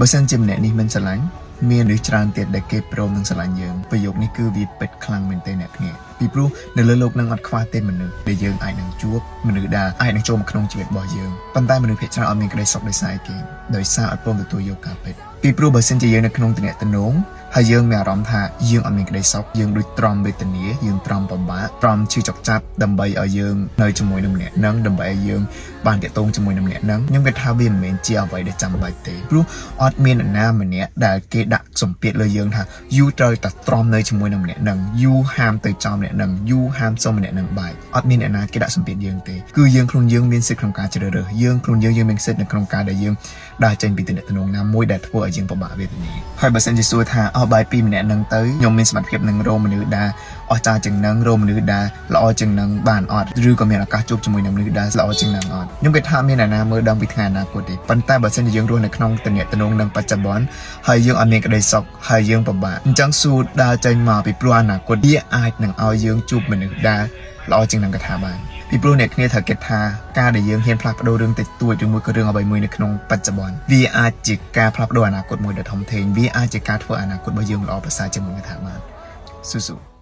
បើសិនជាម្នាក់នេះមិនស្រឡាញ់មានមនុស្សច្រើនទៀតដែលគេព្រមនឹងស្រឡាញ់យើងប្រយោគនេះគឺវាពិតខ្លាំងមែនទែនអ្នកគ្នាពីព្រោះនៅលើលោកនឹងអត់ខ្វះទេមនុស្សដែលយើងអាចនឹងជួបមនុស្សដែលអាចនឹងចូលមកក្នុងជីវិតរបស់យើងប៉ុន្តែមនុស្សភាគច្រើនអត់មានក្តីសុខដោយសារអីគេដោយសារអត់ព្រមទទួលយកការពិតពីព្រោះបើសិនជាយើងនៅក្នុងទំនាក់ទំនងហើយយើងមានអារម្មណ៍ថាយើងអត់មានក្តីសុខយើងដូចទ្រាំវេទនាយើងទ្រាំពិបាកទ្រាំឈឺចុកចាប់ដើម្បីឲ្យយើងនៅជាមួយនឹងម្នាក់នឹងដើម្បីឲ្យយើងបានតាក់ទងជាមួយនឹងម្នាក់នឹងខ្ញុំគិតថាវាមិនមែនជាអ្វីដែលចាំបាច់ទេព្រោះអត់មាននរណាម្នាក់ដែលគេដាក់សម្ពាធលើយើងថា you ត្រូវតែទ្រាំនៅជាមួយនឹងម្នាក់នឹង you ហាមទៅចោលម្នាក់នឹង you ហាមសុំម្នាក់នឹងបែកអត់មានអ្នកណាគេដាក់សម្ពាធយើងទេគឺយើងខ្លួនយើងមានសិទ្ធិក្នុងការជ្រើសរើសយើងខ្លួនយើងយើងមានសិទ្ធិនៅក្នុងការដែលយើងដើរចេញពីទំនាក់ទំនងណាមួយដែលធ្វើឲ្យយើងពិបាកវេទនាហើយបើសិនជាសួរថាអស់បាយពីម្នាក់នឹងទៅខ្ញុំមានសមត្ថភាពនឹងរកមនុស្សដែលអស្ចារ្យជាងនឹងរកមនុស្សដែលល្អជាងនឹងបានអត់ឬក៏មានឱកាសជួបជាមួយនឹងមនុស្សដែលល្អជាងនឹងអត់ខ្ញុំគិតថាមានអ្នកណាមើលដឹងពីថ្ងៃអនាគតទេប៉ុន្តែបើសិនជាយើងរស់នៅក្នុងទំនាក់ទំនងនឹងបច្ចុប្បន្នហើយយើងអត់មានក្តីសុខហើយយើងពិបាកអញ្ចឹងសួរដើរចេញមកពីព្រោះអនាគតវាអាចនឹងឲ្យយើងជួបមនុស្សដែលល្អជាងនឹងក៏ថាបានពីព្រោះអ្នកគ្នាត្រូវគិតថាការដែលយើងហ៊ានផ្លាស់ប្ដូររឿងតិចតួចឬមួយក៏រឿងអ្វីមួយនៅក្នុងបច្ចុប្បន្នវាអាចជាការផ្លាស់ប្ដូរអនាគតមួយដ៏ធំធេងវាអាចជាការធ្វើអនាគតរបស់យើងល្អប្រសើរជាងមុនក៏ថាបានស៊ូស៊ូ។